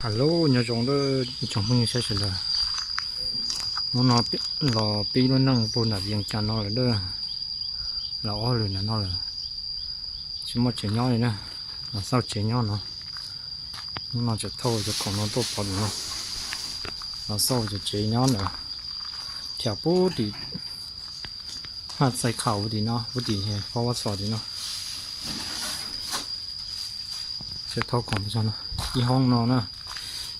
Hello, nyob zoo lawm tsoom phooj ywg sawv daws. Hnub no los pib lub neej puag nram Vias Cas no lawm, los ob lwm ntawm no lawm. Tsis muaj tsev nyob li na, los xauj tsev nyob no. Hnub no tseem thauj cov khoom no tuaj pov no, los xauj cov tsev nyob ntawd, thiab puag tim Haj Txais Kham puag tim no, puag tim Fab Vaj Xos tim no. Tseem thauj khoom no, ib hoob no na.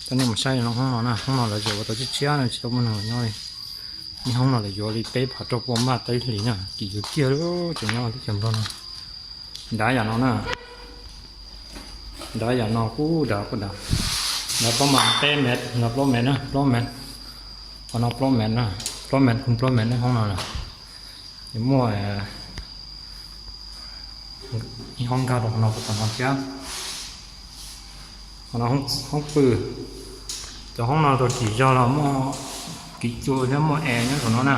Coj nej mus saib hoob no na, hoob no lawv yuav ua tau tshiab tshiab no, tsis tau muaj neeg nyob li. Ib hoob no lawv yuav li peb phav rau pua npaj tau ib hlis na, kim kawg kiag li. Tseem nyob teb chaws Nplog no. Dav yam no na, dav yam no kuj dav kuj dav. Dav plaub mas peb mev, no plaub mev na, plaub mev. Qhov no plaub mev na, plaub mev kuj plaub mev na, hoob no na. Muaj ib hoob nkag rau qhov no, qhov no thiab. Qhov no hoob pw. Cov hoob no tau kim zog los muaj kev cua thiab muaj es nyob rau no na.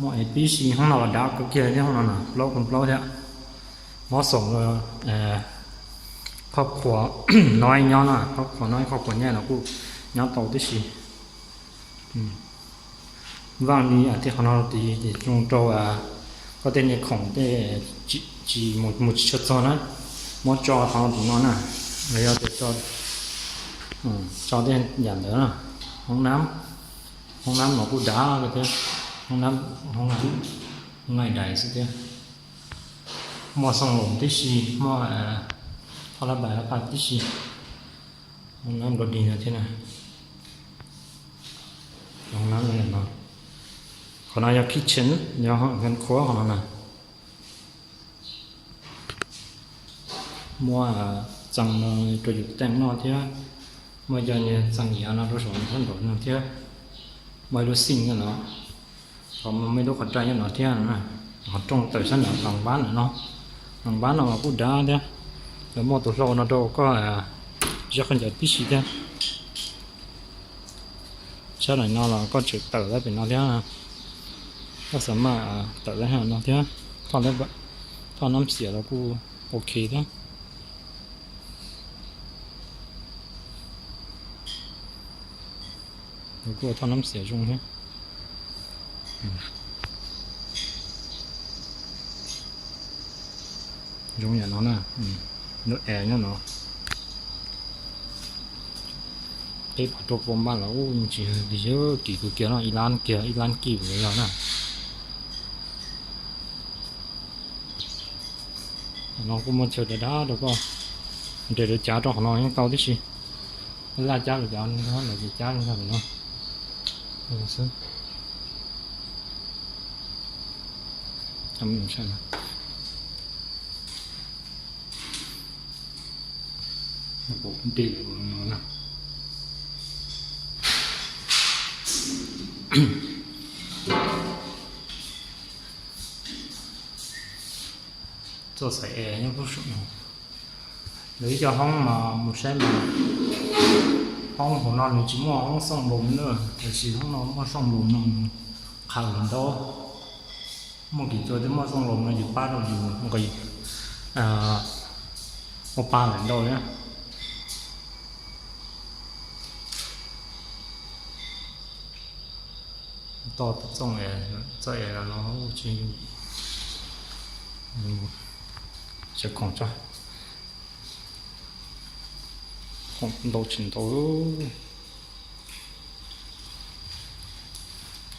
Muaj es tib si, hoob no los dav kawg kiag thiab, hoob no na plaub kuj plaub thiab. Mob xoom, khob khuas no nyob na, khob khuas no, khob khuas nyob no kuj nyob tau tib si. Vaj li tias qhov no ces zoo rau koj tej niag khoom tej tsis mus tsis tshua txog na, muab tso qhov tim no na, los yog tias tso tej yam ntawd na. Hoob nab, hoob nab no kuj dav thiab, hoob nab, hoob nab nqaij dais xwb thiab. Muaj xooj loos tib si, muaj thoj lab pais lab paj tib si. Hoob nab nrov dig no thiab na. Hoob nab no, qhov no yog kitchen, yog hoob khuab qhov no na. Muaj txee no rau yus teej noj thiab, muaj cov niag txee yav no rau saum sab nraum no thiab. Muaj ib lub xij nyob no, ho muaj ib lub qhov rai nyob no thiab. Qhov rooj tawm sab nraum, npab ntawm no, npab no los kuj dav thiab. Lawv muaj tus hlau no rau koj zov qhov ncauj tib si thiab. Sab nraum no los koj tseem tawm tau pem no thiab, koj xav maj tawm tau no thiab. Thoj nab xiam los kuj ok thiab. Kuj ua thoj nab xiam zoo thiab. Zoo yam no na, lub es nyob no. Peb phav rau pua npaj los ub tsis li, kim kawg kiag no, ib lab kiag, ib lab kij vim yog na. No kuj muaj chaw dav dav rau koj nres lawv cav rau qhov no yeej tau tib si. Laj cab lawv cav, lawv cav zoo nkauj no xwb. Txoj xaim es nyob puag saum no. Lawv ib co hoob mas mus saib mas hoob hauv no nws tsis muaj hoob xooj loos na, tiam sis hoob no muaj xooj loos no nws qhaws lawm ntau. Muaj kim cua thiab muaj xooj loos no yus pab rau yus nqis ua pa lawm ntau thiab. Toj txoj es, txoj es no tsis, tsis khoom tso, khoom ntau tsis ntau.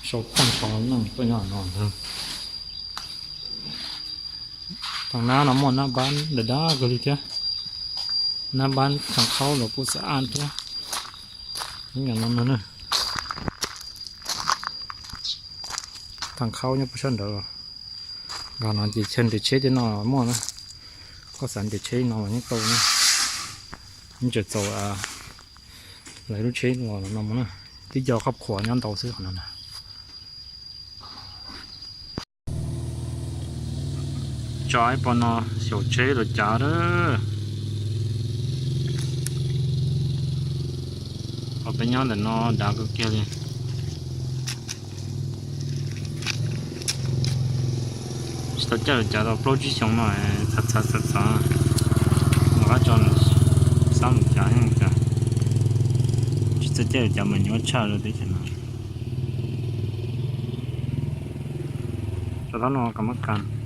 Sau phaj ntsho neej tuaj nyob no. Thaum nab no muaj nab npab dav dav kawg li thiab. Nab npab thaj khaub los kuj xav aj thiab. Ib yam no no na. Thaj khaub nyob puag sab nraud. Nkag no ces chaw nres tsheb tej no muaj na. Koj xav nres tsheb no los yeej tau na. Yeej tseem txaus lawv lub tsheb los no mus na. Tib co khob khuas nyob ntau xwb qhov no na. Tso ib pob no xyaum tsheb los cav lawm. Qhov peb nyob ntawm no dav kawg kiag li. Tsis tau caij los cav tau plaub tsib xyoo no, txhav txhav txhav txhav. Nws qab tso nws xab mus cav yeej cav. Caij cov mas nyuaj tshaj rau teb chaws no. Rau thaum no ka muab kas.